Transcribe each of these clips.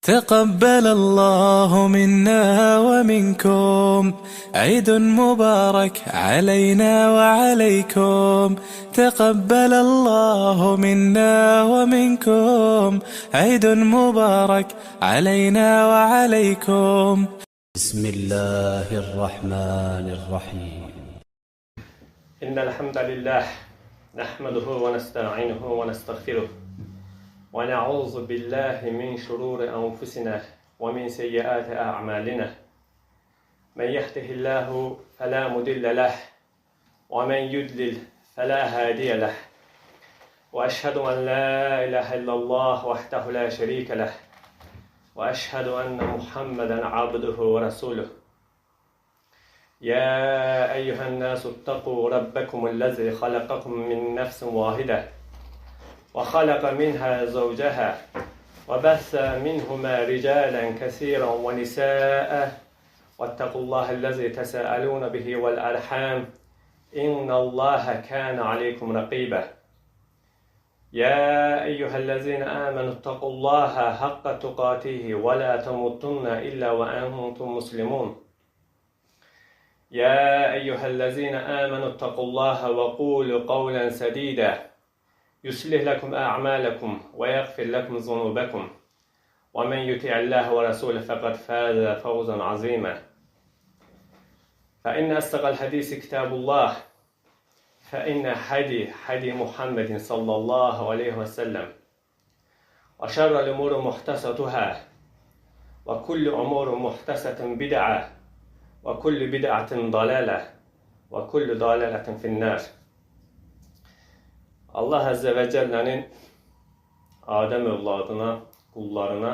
تقبل الله منا ومنكم عيد مبارك علينا وعليكم تقبل الله منا ومنكم عيد مبارك علينا وعليكم. بسم الله الرحمن الرحيم. إن الحمد لله نحمده ونستعينه ونستغفره ونعوذ بالله من شرور أنفسنا ومن سيئات أعمالنا، من يهده الله فلا مضل له ومن يضلل فلا هادي له، وأشهد أن لا إله إلا الله وحده لا شريك له، وأشهد أن محمدا عبده ورسوله. يا أيها الناس اتقوا ربكم الذي خلقكم من نفس واحدة وخلق منها زوجها وبث منهما رجالا كثيرا ونساء، واتقوا الله الذي تساءلون به والأرحام إن الله كان عليكم رقيبا. يا أيها الذين آمنوا اتقوا الله حق تقاته ولا تموتن إلا وأنتم مسلمون. يا أيها الذين آمنوا اتقوا الله وقولوا قولا سديدا يصلح لكم أعمالكم ويغفر لكم ذنوبكم، ومن يطع الله ورسوله فقد فاز فوزا عظيما. فإن أصدق الحديث كتاب الله، فإن حدي محمد صلى الله عليه وسلم، وشر الأمور محدثاتها، وكل أمور محدثة بدعة، وكل بدعة ضلالة، وكل ضلالة في النار. Allah Əzzə və Cəllənin Adəm övladına, qullarına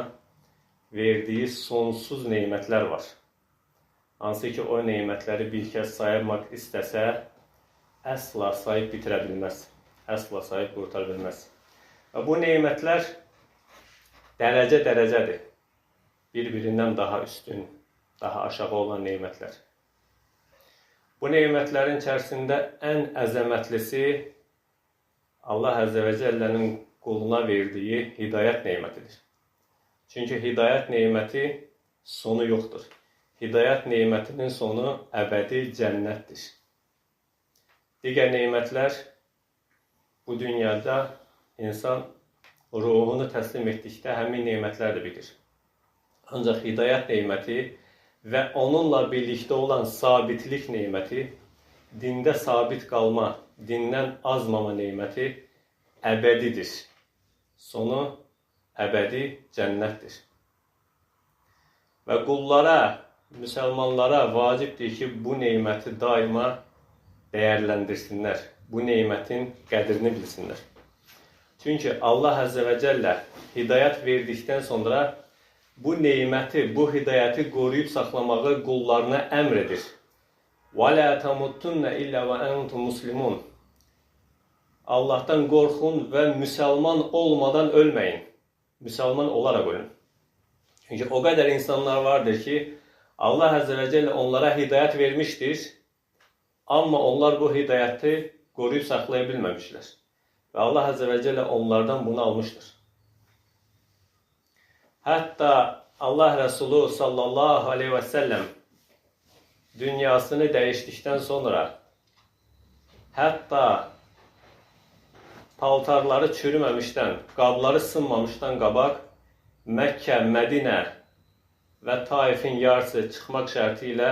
verdiyi sonsuz neymətlər var. Hansı ki, o neymətləri bir kəs saymaq istəsə, əsla sayıb bitirə bilməz, əsla sayıb qurtara bilməz. Və bu neymətlər dərəcə-dərəcədir. Bir-birindən daha üstün, daha aşağı olan neymətlər. Bu neymətlərin içərisində ən əzəmətlisi Allah Əzzə və Cəllənin quluna verdiyi hidayət neymətidir. Çünki hidayət neyməti sonu yoxdur. Hidayət neymətinin sonu əbədi cənnətdir. Digər neymətlər bu dünyada insan ruhunu təslim etdikdə həmin neymətlər də bitir. Ancaq hidayət neyməti və onunla birlikdə olan sabitlik neyməti, dində sabit qalma, dindən azmama neyməti əbədidir. Sonu əbədi cənnətdir. Və qullara, müsəlmanlara vacibdir ki, bu neyməti daima dəyərləndirsinlər. Bu neymətin qədrini bilsinlər. Çünki Allah Əzzə və Cəllə hidayət verdikdən sonra bu neyməti, bu hidayəti qoruyub saxlamağı qullarına əmr edir. وَلَا تَمُتُنَّ إِلَّا وَأَنْتُمْ مُسْلِمُونَ. Allahdan qorxun və müsəlman olmadan ölməyin. Müsəlman olaraq ölün. Çünki o qədər insanlar vardır ki, Allah Əzzə və Cəllə onlara hidayət vermişdir, amma onlar bu hidayəti qoruyub saxlaya bilməmişlər. Və Allah Əzzə və Cəllə onlardan bunu almışdır. Hətta Allah Rəsulu sallallahu aleyhi və səlləm dünyasını dəyişdikdən sonra, hətta paltarları çürüməmişdən, qabları sınmamışdan qabaq Məkkə, Mədinə və Taifin yarısı çıxmaq şərti ilə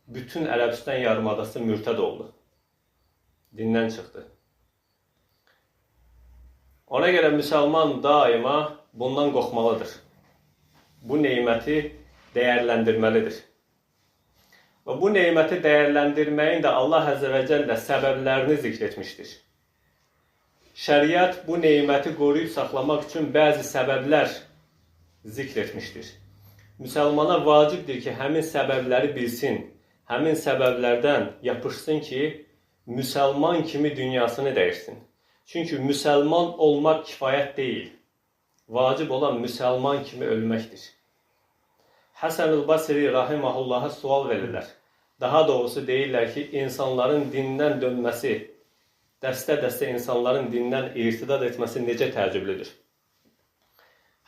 bütün Ərəbistan yarımadası mürtəd oldu. Dindən çıxdı. Ona görə müsəlman daima bundan qorxmalıdır. Bu neyməti dəyərləndirməlidir. Və bu neyməti dəyərləndirməyin də Allah Əzzə və Cəllə səbəblərini zikr etmişdir. Şəriət bu neyməti qoruyub saxlamaq üçün bəzi səbəblər zikr etmişdir. Müsəlmana vacibdir ki, həmin səbəbləri bilsin, həmin səbəblərdən yapışsın ki, müsəlman kimi dünyasını dəyişsin. Çünki müsəlman olmaq kifayət deyil. Vacib olan müsəlman kimi ölməkdir. Həsən-ül Basri rahimahullah'a sual verirlər. Daha doğrusu deyirlər ki, insanların dindən dönməsi, dəstə-dəstə insanların dindən irtidad etməsi necə təəccüblüdür.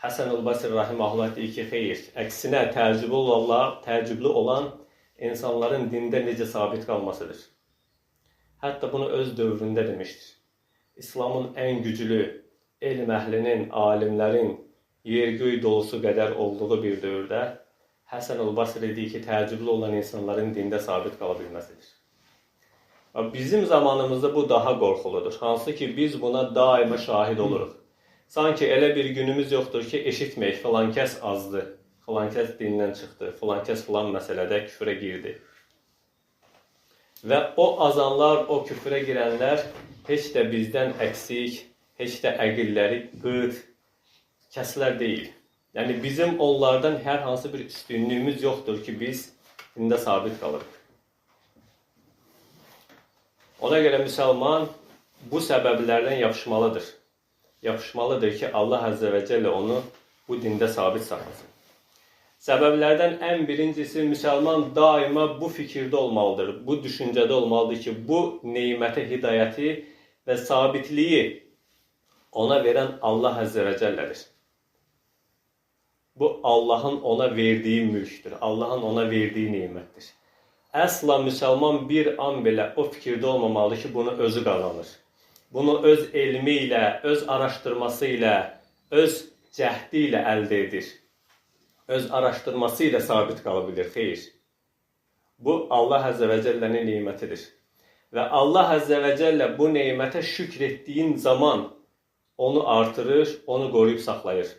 Həsən-ül Basri rahiməhullah deyir ki, xeyr, əksinə təəccüblü olan insanların dində necə sabit qalmasıdır. Hətta bunu öz dövründə demişdir. İslamın ən güclü elm əhlinin, alimlərin yer-göy dolusu qədər olduğu bir dövrdə Həsən-ül Basri deyir ki, təəccüblü olan insanların dində sabit qala bilməsidir. Bizim zamanımızda bu daha qorxuludur. Hansı ki, biz buna daima şahid oluruq. Sanki elə bir günümüz yoxdur ki, eşitməyik, filan kəs azdı, filan kəs dindən çıxdı, filan kəs filan məsələdə küfrə girdi. Və o azanlar, o küfrə girənlər heç də bizdən əksik, heç də əqilləri qıt kəslər deyil. Yəni, bizim onlardan hər hansı bir üstünlüyümüz yoxdur ki, biz dində sabit qalırıq. Ona görə müsəlman bu səbəblərdən yapışmalıdır. Yapışmalıdır ki, Allah Əzzə və Cəllə onu bu dində sabit saxlasın. Səbəblərdən ən birincisi, müsəlman daima bu fikirdə olmalıdır, bu düşüncədə olmalıdır ki, bu nemətə hidayəti və sabitliyi ona verən Allah Əzzə və Cəllədir. Bu, Allahın ona verdiyi mülkdür, Allahın ona verdiyi nemətdir. Əsla müsəlman bir an belə o fikirdə olmamalıdır ki, bunu özü qazanır. Bunu öz elmi ilə, öz araşdırması ilə, öz cəhdi ilə əldə edir. Öz araşdırması ilə sabit qala bilir. Xeyr. Bu, Allah Əzzə və Cəllənin nemətidir. Və Allah Əzzə və Cəllə bu nemətə şükr etdiyin zaman onu artırır, onu qoruyub saxlayır.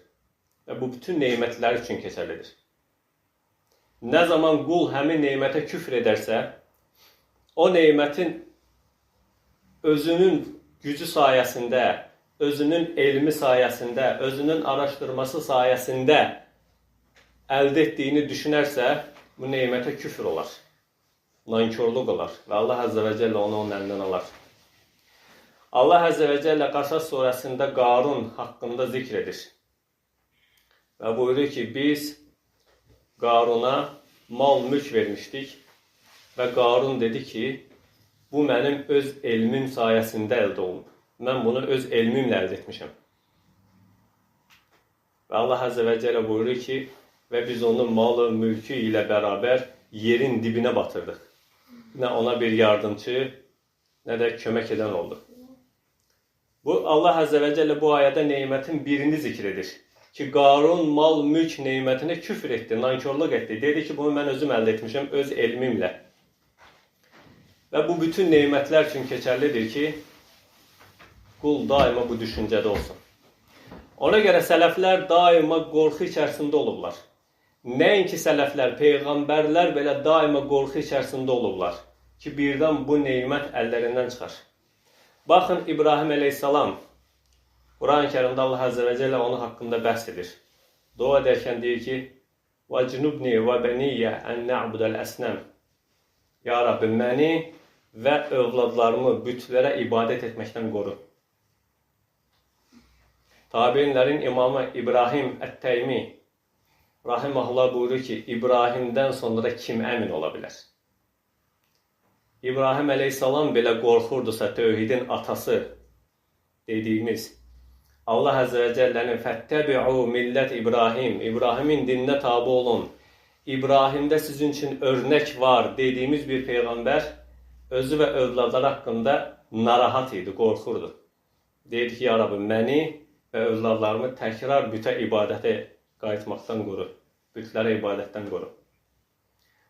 Və bu, bütün nemətlər üçün keçərlidir. Nə zaman qul həmin nemətə küfr edərsə, o nemətin özünün gücü sayəsində, özünün elmi sayəsində, özünün araşdırması sayəsində əldə etdiyini düşünərsə, bu nemətə küfr olar, nankorluq olar və Allah Əzzə və Cəllə onu onun əlindən alar. Allah Əzzə və Cəllə Qasas surəsində Qarun haqqında zikr edir və buyurur ki, biz Qaruna mal mülk vermişdik və Qarun dedi ki, bu mənim öz elmim sayəsində əldə olunub. Mən bunu öz elmimlə əldə etmişəm. Və Allah Əzzə və Cəllə buyurur ki, və biz onu malı, mülkü ilə bərabər yerin dibinə batırdıq. Nə ona bir yardımçı, nə də kömək edən oldu. Bu, Allah Əzzə və Cəllə bu ayədə nemətin birini zikr edir. Ki, Qarun mal, mülk nemətinə küfr etdi, nankorluq etdi. Dedi ki, bunu mən özüm əldə etmişəm, öz elmimlə. Və bu bütün nemətlər üçün keçərlidir ki, qul daima bu düşüncədə olsun. Ona görə sələflər daima qorxu içərisində olublar. Nəinki sələflər, peyğəmbərlər belə daima qorxu içərisində olublar ki, birdən bu nemət əllərindən çıxar. Baxın, İbrahim əleyhissalam, Quran-ı Kərimdə Allah Əzzə və Cəllə onun haqqında bəhs edir. Dua edərkən deyir ki, وَجْنُبْنِي وَبَنِيَّ أَنْ نَعْبُدَ الْأَسْنَمِ. Ya Rabbi, məni və övladlarımı bütlərə ibadət etməkdən qoru. Tabiinlərin imamı İbrahim Ət-Təymi rahiməhullah buyurur ki, İbrahimdən sonra kim əmin ola bilər? İbrahim əleyhissalam belə qorxurdusa, tövhidin atası dediyimiz Allah Əzzə və Cəllənin fəttəbi'u millət İbrahim, İbrahimin dininə tabi olun, İbrahimdə sizin üçün örnək var dediyimiz bir peyğəmbər özü və övladları haqqında narahat idi, qorxurdu. Deyirdi ki, ya Rabbi, məni və övladlarımı təkrar bütə ibadətə qayıtmaqdan qoru, bütlərə ibadətdən qoru.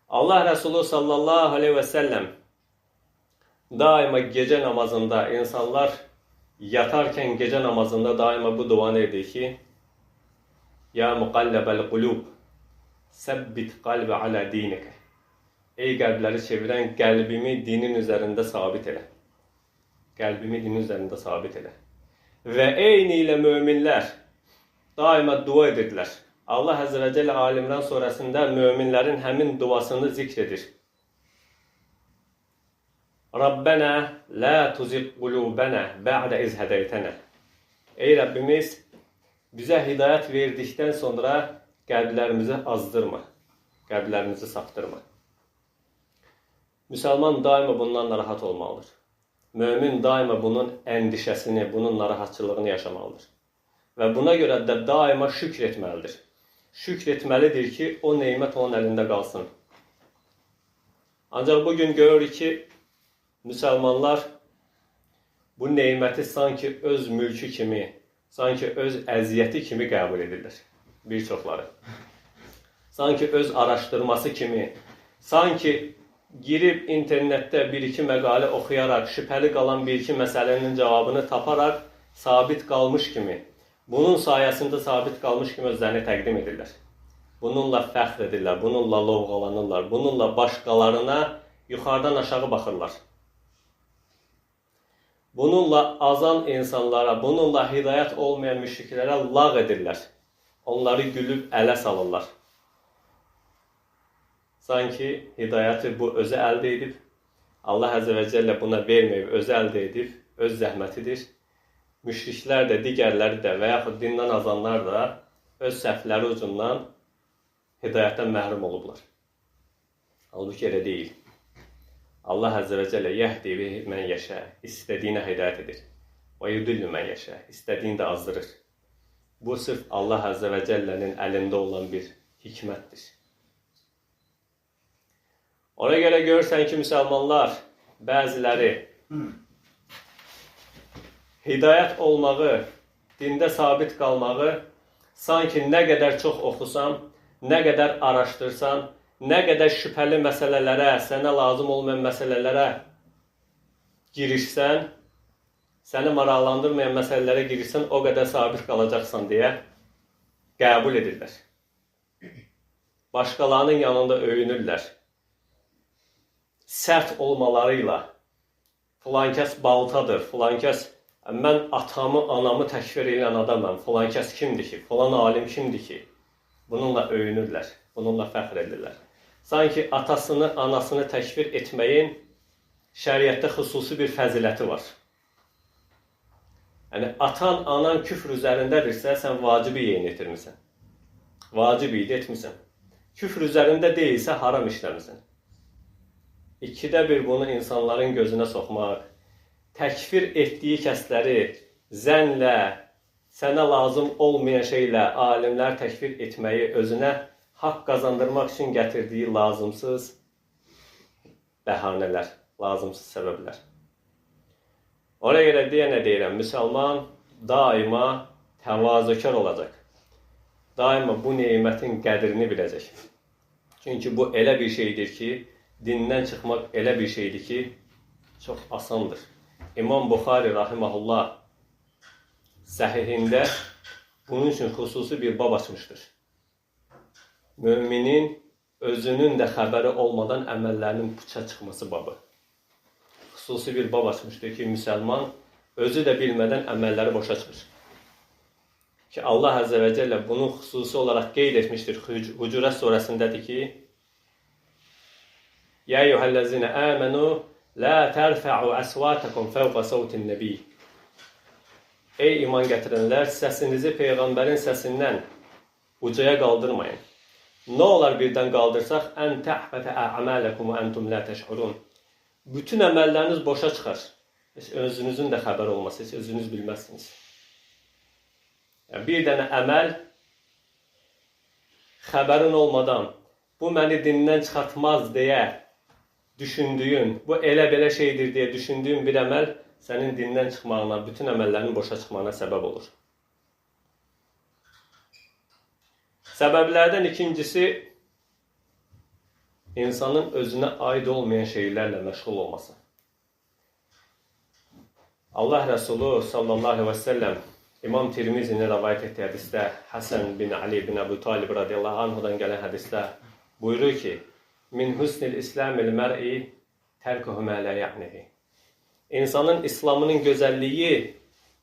Allah Rəsulu sallallahu aleyhi və səlləm daima gecə namazında insanlar yatarkən gecə namazında daima bu duanı edir ki, Ya muqalləbəl qulub, səbbit qalbə alə dinikə. Ey qəlbləri çevirən, qəlbimi dinin üzərində sabit elə. Qəlbimi dinin üzərində sabit elə. Və eyni ilə möminlər daima dua edirdilər. Allah Əzzə və Cəllə Ali İmran surəsində möminlərin həmin duasını zikr edir. Rabbənə la tuzigh qulubənə ba'də iz hədəytənə. Ey Rəbbimiz, bizə hidayət verdikdən sonra qəlblərimizi azdırma, qəlblərimizi saptırma. Müsəlman daima bundan narahat olmalıdır. Mömin daima bunun əndişəsini, bunun narahatçılığını yaşamalıdır. Və buna görə də daima şükr etməlidir. Şükr etməlidir ki, o neymət onun əlində qalsın. Ancaq bugün görürük ki, müsəlmanlar bu neyməti sanki öz mülkü kimi, sanki öz əziyyəti kimi qəbul edirlər. Bir çoxları. Sanki öz araşdırması kimi, sanki girib internetdə bir-iki məqalə oxuyaraq, şübhəli qalan bir-iki məsələnin cavabını taparaq sabit qalmış kimi, bunun sayəsində sabit qalmış kimi özlərini təqdim edirlər. Bununla fəxr edirlər, bununla lovğalanırlar, bununla başqalarına yuxarıdan aşağı baxırlar. Bununla azan insanlara, bununla hidayət olmayan müşriklərə lağ edirlər. Onları gülüb ələ salırlar. Sanki hidayəti bu özü əldə edib, Allah Əzzə və Cəllə buna verməyib, özü əldə edib, öz zəhmətidir. Müşriklər də, digərləri də və yaxud dindən azanlar da öz səhvləri ucundan hidayətdən məhrum olublar. Halbuki elə deyil. Allah Əzzə və Cəllə yəhdi mən yəşə, istədiyinə hidayət edir. Və yudillu mən yəşə, istədiyini də azdırır. Bu sırf Allah Əzzə və Cəllənin əlində olan bir hikmətdir. Ona görə görürsən ki, müsəlmanlar bəziləri hidayət olmağı, dində sabit qalmağı sanki nə qədər çox oxusan, nə qədər araşdırsan, nə qədər şübhəli məsələlərə, sənə lazım olmayan məsələlərə girişsən, səni maraqlandırmayan məsələlərə girişsən, o qədər sabit qalacaqsan deyə qəbul edirlər. Başqalarının yanında öyünürlər. Sərt olmalarıyla, filankəs baltadır, filankəs mən atamı, anamı təkfir edən adamam, filankəs kimdir ki, filan alim kimdir ki, bununla öyünürlər, bununla fəxr edirlər. Sanki atasını, anasını təkfir etməyin şəriətdə xüsusi bir fəziləti var. Yəni, atan, anan küfr üzərindədirsə, sən vacibi yeyini etirmisən. Vacib idi etmisən. Küfr üzərində deyilsə, haram işləmisən. İkidə bir bunu insanların gözünə soxmaq, təkfir etdiyi kəsləri zənlə, sənə lazım olmayan şeylə alimlər təkfir etməyi özünə haqq qazandırmaq üçün gətirdiyi lazımsız bəhanələr, lazımsız səbəblər. Ona görə deyənə deyirəm, müsəlman daima təvazökar olacaq. Daima bu nemətin qədrini biləcək. Çünki bu elə bir şeydir ki, dindən çıxmaq elə bir şeydir ki, çox asandır. İmam Buxari rahiməhullah səhihində bunun üçün xüsusi bir bab açmışdır. Müminin özünün də xəbəri olmadan əməllərinin puça çıxması babı. Xüsusi bir bab açmışdır ki, müsəlman özü də bilmədən əməlləri boşa çıxır. Ki, Allah Əzzə və Cəllə bunu xüsusi olaraq qeyd etmişdir. Hucurat surəsindədir ki, Ya eyyuhəl-ləzinə əmənu la tərfə'u əsvatakum fəvqə səvtin nəbi. Ey iman gətirənlər, səsinizi Peyğəmbərin səsindən ucaya qaldırmayın. Nə olar birdən qaldırsaq, ən təhbətə ə'mələkum və entum la təş'urun. Bütün əməlləriniz boşa çıxar. Heç özünüzün də xəbər olmasa, heç özünüz bilməzsiniz. Yəni, bir dənə əməl xəbərin olmadan, bu məni dindən çıxartmaz deyə düşündüyün, bu elə belə şeydir deyə düşündüyün bir əməl sənin dindən çıxmağına, bütün əməllərinin boşa çıxmağına səbəb olur. Səbəblərdən ikincisi, insanın özünə aid olmayan şeylərlə məşğul olması. Allah Rəsulu sallallahu aleyhi və səlləm İmam Tirmizinin rəvayət etdiyi hədisdə, Həsən bin Ali bin Əbu Talib radiyallahu anhudan gələn hədisdə buyurur ki, min husnil islamil mər'i tərkuhu mə lə ya'nihi. İnsanın İslamının gözəlliyi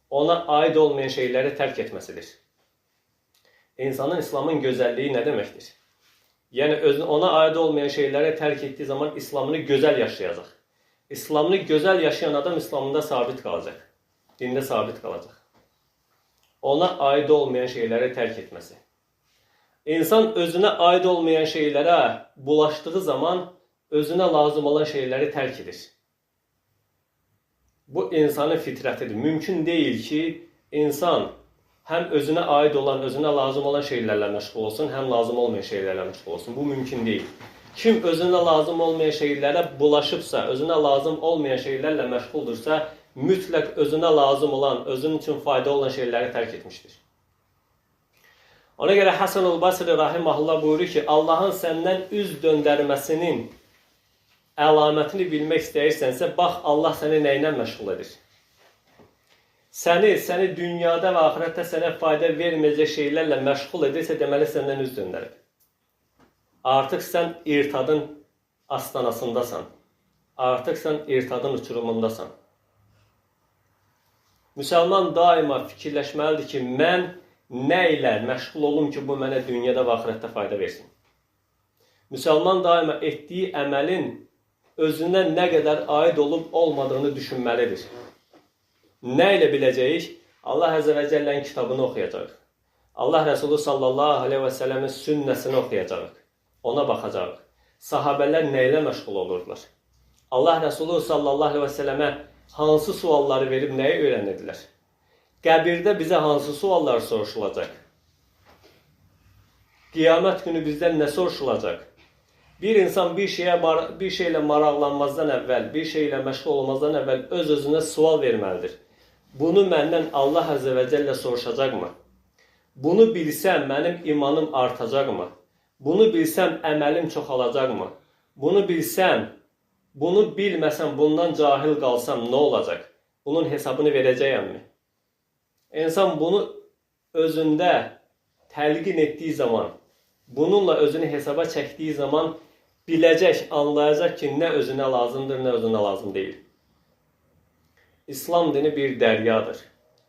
ona aid olmayan şeyləri tərk etməsidir. İnsanın İslamın gözəlliyi nə deməkdir? Yəni, ona aid olmayan şeyləri tərk etdiyi zaman İslamını gözəl yaşayacaq. İslamını gözəl yaşayan adam İslamında sabit qalacaq. Dində sabit qalacaq. Ona aid olmayan şeyləri tərk etməsi. İnsan özünə aid olmayan şeylərə bulaşdığı zaman özünə lazım olan şeyləri tərk edir. Bu insanın fitrətidir. Mümkün deyil ki, insan həm özünə aid olan, özünə lazım olan şeylərlə məşğul olsun, həm lazım olmayan şeylərlə məşğul olsun. Bu mümkün deyil. Kim özünə lazım olmayan şeylərə bulaşıbsa, özünə lazım olmayan şeylərlə məşğuldursa, mütləq özünə lazım olan, özünün üçün fayda olan şeyləri tərk etmişdir. Ona görə Həsən el-Basri rahiməhullah buyurur ki, Allahın səndən üz döndərməsinin əlamətini bilmək istəyirsənsə, bax Allah səni nə ilə məşğul edir. Səni dünyada və axirətdə sənə fayda verməyəcək şeylərlə məşğul edirsə, deməli səndən üz döndərib. Artıq sən irtadın astanasındasan. Artıq sən irtadın uçurumundasan. Müsəlman daima fikirləşməlidir ki, mən nə ilə məşğul olum ki, bu mənə dünyada və axirətdə fayda versin. Müsəlman daima etdiyi əməlin özünə nə qədər aid olub olmadığını düşünməlidir. Nə ilə biləcəyik? Allah Əzzə və Cəllənin kitabını oxuyacaq. Allah Rəsulü sallallahu aleyhi və səlləmin sünnəsini oxuyacaq. Ona baxacaq. Sahabələr nə ilə məşğul olurdular? Allah Rəsulü sallallahu aleyhi və səlləmə hansı sualları verib nəyi öyrənirdilər? Qəbirdə bizə hansı suallar soruşulacaq? Qiyamət günü bizdən nə soruşulacaq? Bir insan bir şeylə maraqlanmazdan əvvəl, bir şeylə məşğul olmazdan əvvəl öz-özünə sual verməlidir. Bunu məndən Allah Əzzə və Cəllə soruşacaqmı? Bunu bilsəm mənim imanım artacaqmı? Bunu bilsəm əməlim çoxalacaqmı? Bunu bilsəm, bunu bilməsəm, bundan cahil qalsam nə olacaq? Bunun hesabını verəcəyəmmi? İnsan bunu özündə təlqin etdiyi zaman, bununla özünü hesaba çəkdiyi zaman biləcək, anlayacaq ki, nə özünə lazımdır, nə özünə lazım deyil. İslam dini bir dəryadır.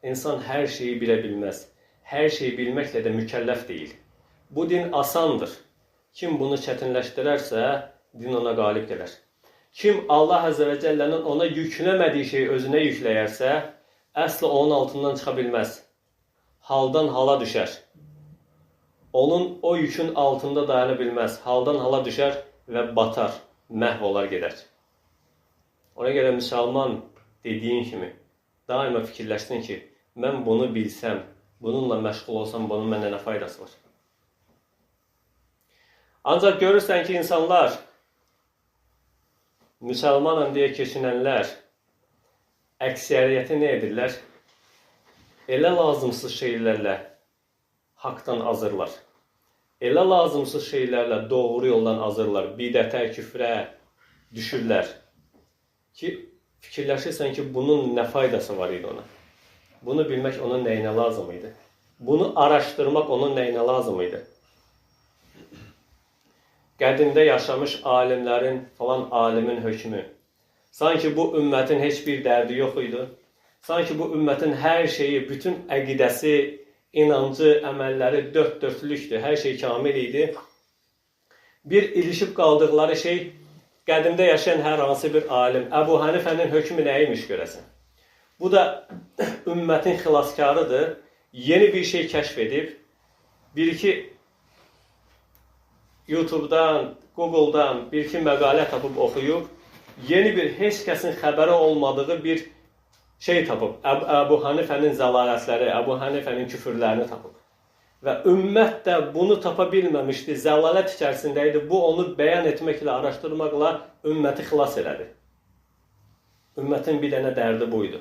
İnsan hər şeyi bilə bilməz. Hər şeyi bilməklə də mükəlləf deyil. Bu din asandır. Kim bunu çətinləşdirərsə, din ona qalib gələr. Kim Allah Əzzə və Cəllənin ona yükləmədiyi şeyi özünə yükləyərsə, əsla onun altından çıxa bilməz. Haldan hala düşər. Onun o yükün altında dayana bilməz. Haldan hala düşər və batar, məhv olar gedər. Ona görə müsəlman dediyin kimi daima fikirləşsin ki, mən bunu bilsəm, bununla məşğul olsam, bunun mənə nə faydası var? Ancaq görürsən ki, insanlar, müsəlmanam deyə keçinənlər, əksəriyyəti nə edirlər? Elə lazımsız şeylərlə haqdan azırlar. Elə lazımsız şeylərlə doğru yoldan azırlar, bidətə, küfrə düşürlər ki, fikirləşirsən ki, bunun nə faydası var idi ona? Bunu bilmək onun nəyinə lazım idi? Bunu araşdırmaq onun nəyinə lazım idi? Qədimdə yaşamış alimlərin, falan alimin hökmü. Sanki bu ümmətin heç bir dərdi yox idi. Sanki bu ümmətin hər şeyi, bütün əqidəsi, inancı, əməlləri dörd dörtlükdür, hər şey kamil idi. Bir ilişib qaldıqları şey, qədimdə yaşayan hər hansı bir alim, Əbu Hənifənin hökmü nə imiş görəsən? Bu da ümmətin xilaskarıdır. Yeni bir şey kəşf edib, bir-iki YouTube'dan, Google'dan bir-iki məqalə tapıb oxuyub, yeni bir heç kəsin xəbəri olmadığı bir şey tapıb. Əbu Hənifənin zəlalətləri, Əbu Hənifənin küfürlərini tapıb. Və ümmət də bunu tapa bilməmişdi, zəlalət içərisində idi. Bu, onu bəyan etməklə, araşdırmaqla ümməti xilas elədi. Ümmətin bir dənə dərdi buydu.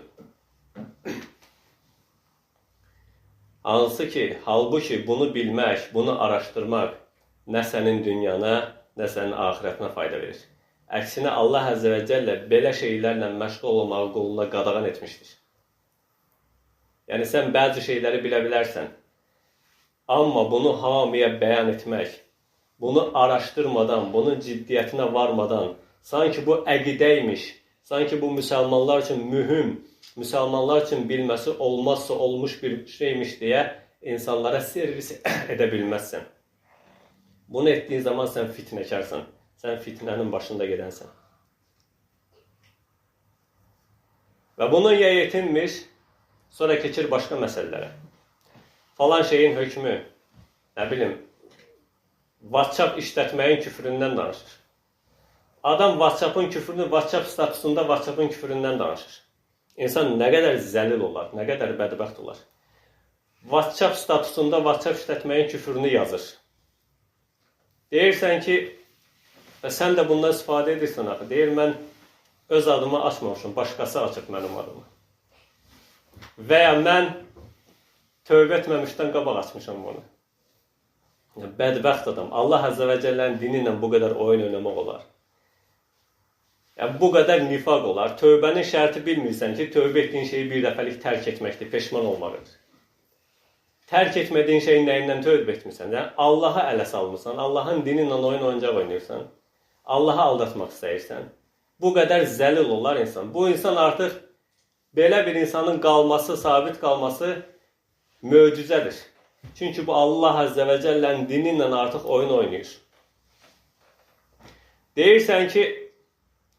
Hansı ki, halbuki bunu bilmək, bunu araşdırmaq nə sənin dünyana, nə sənin axirətinə fayda verir. Əksinə Allah Əzzə və Cəllə belə şeylərlə məşğul olmağı quluna qadağan etmişdir. Yəni sən bəzi şeyləri bilə bilərsən, amma bunu hamıya bəyan etmək, bunu araşdırmadan, bunun ciddiyyətinə varmadan, sanki bu əqidəymiş, sanki bu müsəlmanlar üçün mühüm, müsəlmanlar üçün bilməsi olmazsa olmuş bir şeymiş deyə insanlara servis edə bilməzsən. Bunu etdiyin zaman sən fitnəkarsan. Sən fitnənin başında gedənsən. Və bunun ya yetinmir, sonra keçir başqa məsələlərə. Falan şeyin hökmü, nə bilim, WhatsApp işlətməyin küfründən danışır. Adam WhatsApp'ın küfrünü WhatsApp statusunda WhatsApp'ın küfründən danışır. İnsan nə qədər zəlil olar, nə qədər bədbəxt olar. WhatsApp statusunda WhatsApp işlətməyin küfrünü yazır. Deyirsən ki, sən də bundan istifadə edirsən axı. Deyir, mən öz adımı açmamışım, başqası açıb mənim adımı. Və ya mən tövbə etməmişdən qabaq açmışam bunu. Bədbəxt adam. Allah Əzzə və Cəllənin dini ilə bu qədər oyun oynamaq olar. Yəni, bu qədər nifaq olar. Tövbənin şərti bilmirsən ki, tövbə etdiyin şeyi bir dəfəlik tərk etməkdir, peşman olmaqdır. Tərk etmədiyin şeyin nəyindən tövbə etmirsən? Yəni, Allaha ələ salmırsan, Allahın dini ilə oyun oyuncaq oynayırsan, Allahı aldatmaq istəyirsən. Bu qədər zəlil olar insan. Bu insan artıq belə bir insanın qalması, sabit qalması möcüzədir. Çünki bu Allah Əzzə və Cəllənin dini ilə artıq oyun oynayır. Deyirsən ki,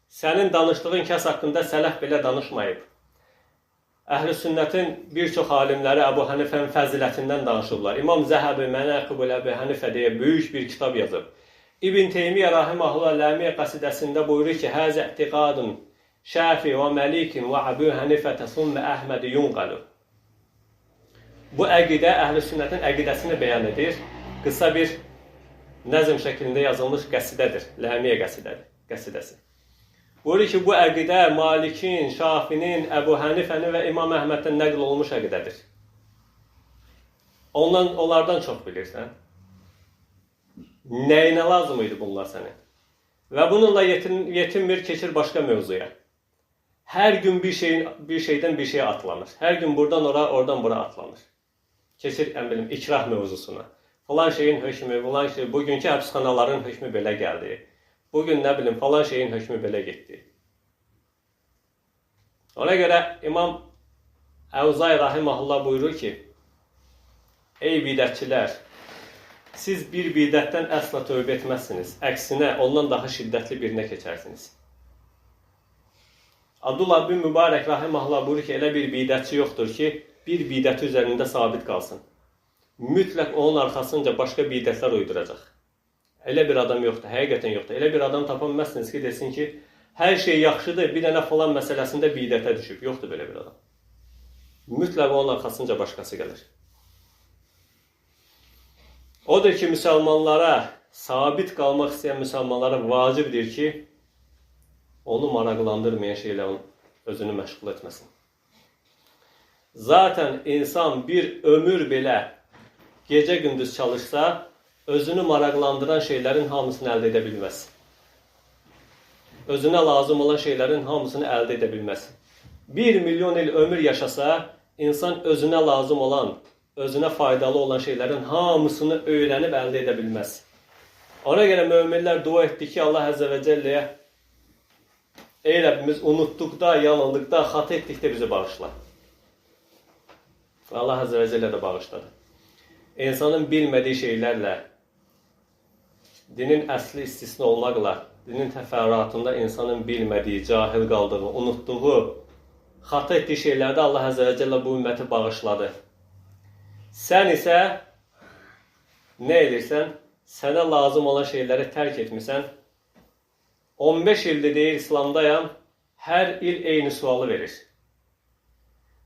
sənin danışdığın kəs haqqında sələf belə danışmayıb. Əhl-i sünnətin bir çox alimləri Əbu Hənifənin fəzilətindən danışıblar. İmam Zəhəbi Mənaqibul Əbu Hənifə deyə böyük bir kitab yazıb. İbn Teymiyyə rahimehullah Ləmiyyə qəsidəsində buyurur ki, Həzə i'tiqadun Şəfi və Məlikin və Əbu Hənifətə sümmə Əhmədi yunqalu. Bu əqidə Əhl-i sünnətin əqidəsini bəyan edir. Qısa bir nəzm şəklində yazılmış qəsidədir. Ləmiyyə qəsidəsi. Buyurur ki, bu əqidə Malikin, Şafinin, Əbu Hənifənin və İmam Əhməddən nəql olunmuş əqidədir. Onlardan çox bilirsən. Nəyinə lazım idi bunlar sənin? Və bununla yetinmir, keçir başqa mövzuya. Hər gün bir şeydən bir şeyə atlanır. Hər gün buradan ora, oradan bura atlanır. Keçir, bilim, ikrah mövzusuna. Falan şeyin hökmü, falan şey, bugünkü həbsxanaların hökmü belə gəldi. Bugün nə bilim, falan şeyin hökmü belə getdi. Ona görə İmam Əvzai rahimehullah buyurur ki, ey bidətçilər, siz bir bidətdən əsla tövbə etməzsiniz. Əksinə, ondan daha şiddətli birinə keçərsiniz. Abdullah bin Mübarək rahimehullah buyurur ki, elə bir bidətçi yoxdur ki, bir bidəti üzərində sabit qalsın. Mütləq onun arxasınca başqa bidətlər uyduracaq. Elə bir adam yoxdur, həqiqətən yoxdur. Elə bir adam tapa bilməzsiniz ki, desin ki, hər şey yaxşıdır, bir dənə falan məsələsində bidətə düşüb. Yoxdur belə bir adam. Mütləq onun arxasınca başqası gəlir. Odur ki, müsəlmanlara, sabit qalmaq istəyən müsəlmanlara vacibdir ki, onu maraqlandırmayan şeylə özünü məşğul etməsin. Zaten insan bir ömür belə gecə-gündüz çalışsa, özünü maraqlandıran şeylərin hamısını əldə edə bilməz. Özünə lazım olan şeylərin hamısını əldə edə bilməz. 1 milyon il ömür yaşasa, insan özünə lazım olan, özünə faydalı olan şeylərin hamısını öyrənib əldə edə bilməz. Ona görə möminlər dua etdi ki, Allah Əzzə və Cəlləyə, ey Rəbbimiz, unutduqda, yanıldıqda, xata etdikdə bizi bağışla. Allah Əzzə və Cəllə də bağışladı. İnsanın bilmədiyi şeylərlə, dinin əsli istisna olmaqla, dinin təfərrüatında insanın bilmədiyi, cahil qaldığı, unutduğu, xata etdiyi şeylərdə Allah Əzzə və Cəllə bu ümməti bağışladı. Sən isə nə edirsən? Sənə lazım olan şeyləri tərk etmisən. 15 ildir deyir İslamdayam, hər il eyni sualı verir.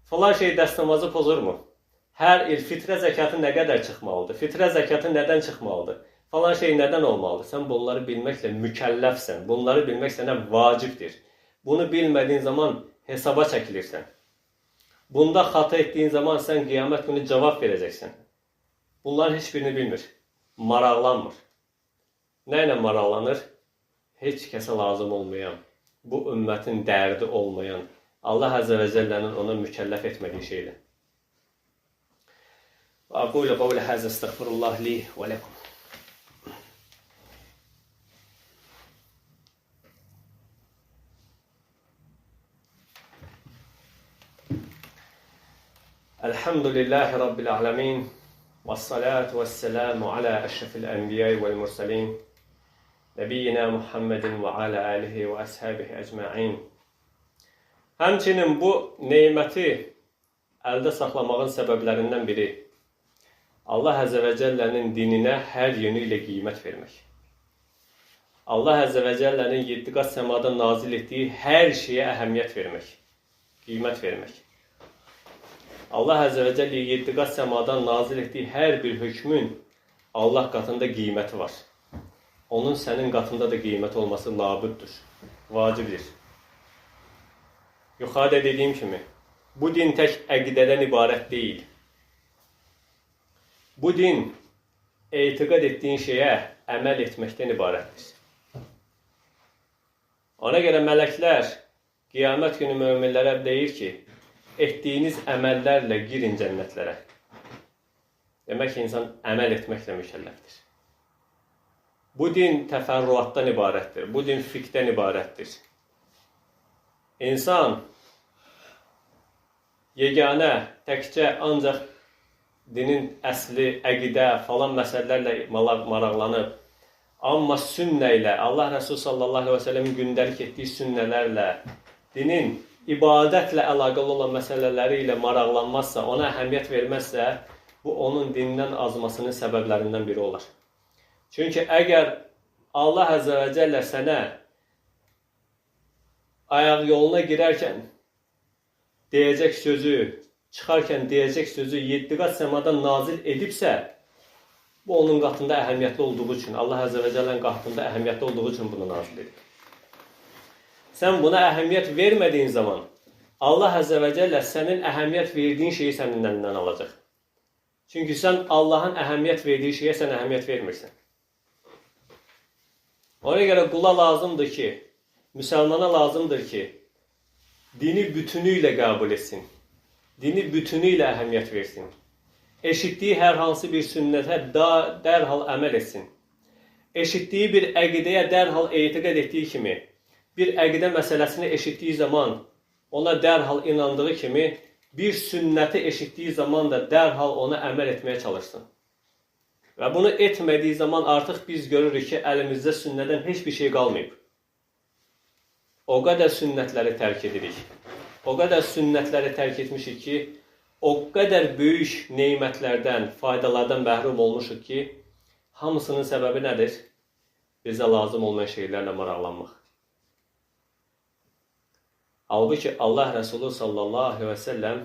Falan şey dəstəmazı pozurmu? Hər il fitrə zəkatı nə qədər çıxmalıdır? Fitrə zəkatı nədən çıxmalıdır? Falan şey nədən olmalıdır? Sən bunları bilməklə mükəlləfsən. Bunları bilmək sənə vacibdir. Bunu bilmədiyin zaman hesaba çəkilirsən. Bunda xata etdiyin zaman sən qiyamət günü cavab verəcəksən. Bunların heç birini bilmir. Maraqlanmır. Nə ilə maraqlanır? Heç kəsə lazım olmayan, bu ümmətin dərdi olmayan, Allah Əzzə və Cəllənin ona mükəlləf etmədiyi şeylə. وأقول قولي هذا استغفر الله لي ولكم. الحمد لله رب العالمين والصلاة والسلام على أشرف الأنبياء والمرسلين نبينا محمد وعلى آله وأصحابه أجمعين. Həmçinin bu neməti əldə saxlamağın səbəblərindən biri Allah Əzzə və Cəllənin dininə hər yönü ilə qiymət vermək. Allah Əzzə və Cəllənin 7 qat səmada nazil etdiyi hər şeyə əhəmiyyət vermək, qiymət vermək. Allah Əzzə və Cəllə 7 qat səmadan nazil etdiyi hər bir hökmün Allah qatında qiyməti var. Onun sənin qatında da qiyməti olması labüddür, vacibdir. Yuxarıda dediyim kimi, bu din tək əqidədən ibarət deyil. Bu din etiqad etdiyin şeyə əməl etməkdən ibarətdir. Ona görə mələklər qiyamət günü möminlərə deyir ki, etdiyiniz əməllərlə girin cənnətlərə. Demək ki, insan əməl etməklə mükəlləfdir. Bu din təfərrüatdan ibarətdir. Bu din fiqhdən ibarətdir. İnsan yeganə, təkcə ancaq dinin əsli, əqidə falan məsələlərlə maraqlanıb, amma sünnə ilə, Allah Rəsulü sallallahu əleyhi və səlləmin gündəlik etdiyi sünnələrlə, dinin ibadətlə əlaqəli olan məsələləri ilə maraqlanmazsa, ona əhəmiyyət verməzsə, bu onun dindən azmasının səbəblərindən biri olar. Çünki əgər Allah Əzzə və Cəllə sənə ayaq yoluna girərkən deyəcək sözü, çıxarkən deyəcək sözü 7 qat səmadan nazil edibsə, bu onun qatında əhəmiyyətli olduğu üçün, Allah Əzzə və Cəllənin qatında əhəmiyyətli olduğu üçün bunu nazil edib. Sən buna əhəmiyyət vermədiyin zaman Allah Əzzə və Cəllə sənin əhəmiyyət verdiyin şeyi sənin əlindən alacaq. Çünki sən Allahın əhəmiyyət verdiyi şeyə sən əhəmiyyət vermirsən. Ona görə qula lazımdır ki, müsəlmana lazımdır ki, dini bütünüyle qəbul etsin. Dini bütünüyle əhəmiyyət versin. Eşitdiyi hər hansı bir sünnətə dərhal əməl etsin. Eşitdiyi bir əqidəyə dərhal etiqad etdiyi kimi, bir əqidə məsələsini eşitdiyi zaman ona dərhal inandığı kimi, bir sünnəti eşitdiyi zaman da dərhal ona əməl etməyə çalışsın. Və bunu etmədiyi zaman artıq biz görürük ki, əlimizdə sünnədən heç bir şey qalmayıb. O qədər sünnətləri tərk edirik. O qədər sünnətləri tərk etmişik ki, o qədər böyük neymətlərdən, faydalardan məhrum olmuşuq ki, hamısının səbəbi nədir? Bizə lazım olmayan şeylərlə maraqlanmaq. Halbuki Allah Rəsulü sallallahu əleyhi və səlləm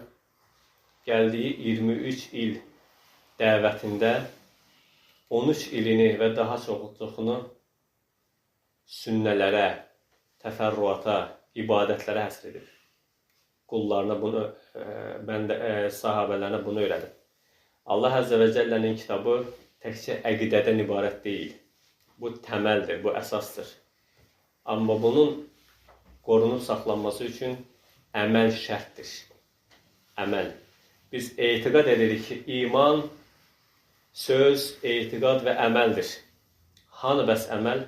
gəldiyi 23 il dəvətində 13 ilini və daha çoxunu sünnələrə, təfərrüata, ibadətlərə həsr edib. Qullarına bunu, sahabələrinə bunu öyrədib. Allah Əzzə və Cəllənin kitabı təkcə əqidədən ibarət deyil. Bu təməldir, bu əsasdır. Amma bunun qorunub saxlanması üçün əməl şərtdir. Əməl. Biz etiqad edirik ki, iman söz, etiqad və əməldir. Hanı bəs əməl?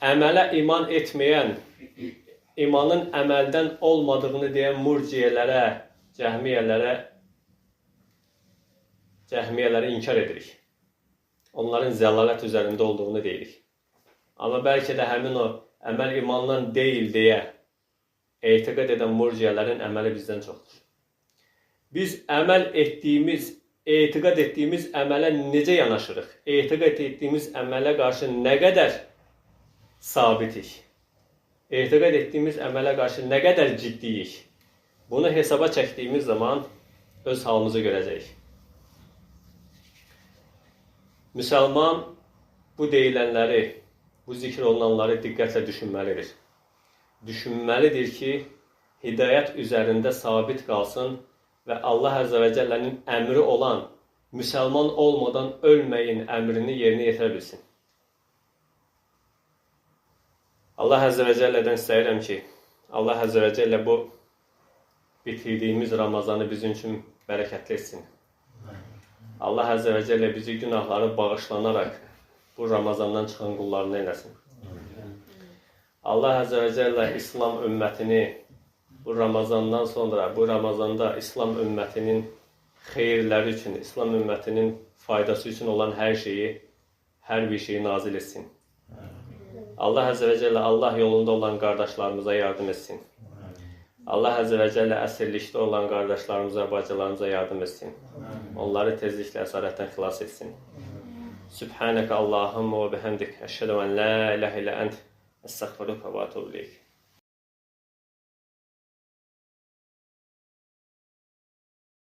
Əmələ iman etməyən, imanın əməldən olmadığını deyən murciyələrə, cəhmiyələrə inkar edirik. Onların zəlalət üzərində olduğunu deyirik. Amma bəlkə də həmin o əməl imandan deyil deyə etiqad edən murciyələrin əməli bizdən çoxdur. Biz əməl etdiyimiz, etiqad etdiyimiz əmələ necə yanaşırıq? Etiqad etdiyimiz əmələ qarşı nə qədər sabitik? Etiqad etdiyimiz əmələ qarşı nə qədər ciddiyik? Bunu hesaba çəkdiyimiz zaman öz halımızı görəcəyik. Müsəlman bu deyilənləri, bu zikr olunanları diqqətlə düşünməlidir. Düşünməlidir ki, hidayət üzərində sabit qalsın və Allah Əzzə və Cəllənin əmri olan müsəlman olmadan ölməyin əmrini yerinə yetirə bilsin. Allah Əzzə və Cəllədən istəyirəm ki, Allah Əzzə və Cəllə bu bitirdiyimiz Ramazanı bizim üçün bərəkətli etsin. Allah Əzzə və Cəllə bizi günahları bağışlanaraq bu Ramazandan çıxan qullarını eləsin. Allah Əzzə və Cəllə İslam ümmətini bu Ramazandan sonra, bu Ramazanda İslam ümmətinin xeyirləri üçün, İslam ümmətinin faydası üçün olan hər şeyi, hər bir şeyi nazil etsin. Allah Əzzə və Cəllə Allah yolunda olan qardaşlarımıza yardım etsin. Allah Əzzə və Cəllə əsirlikdə olan qardaşlarımıza, bacılarımıza yardım etsin. Onları tezliklə əsarətdən xilas etsin. Sübhanəkə Allahumma və bihəmdik. Əşhədu ən la ilahə illə ənt. Əstəğfiruka və etûbü ileyk.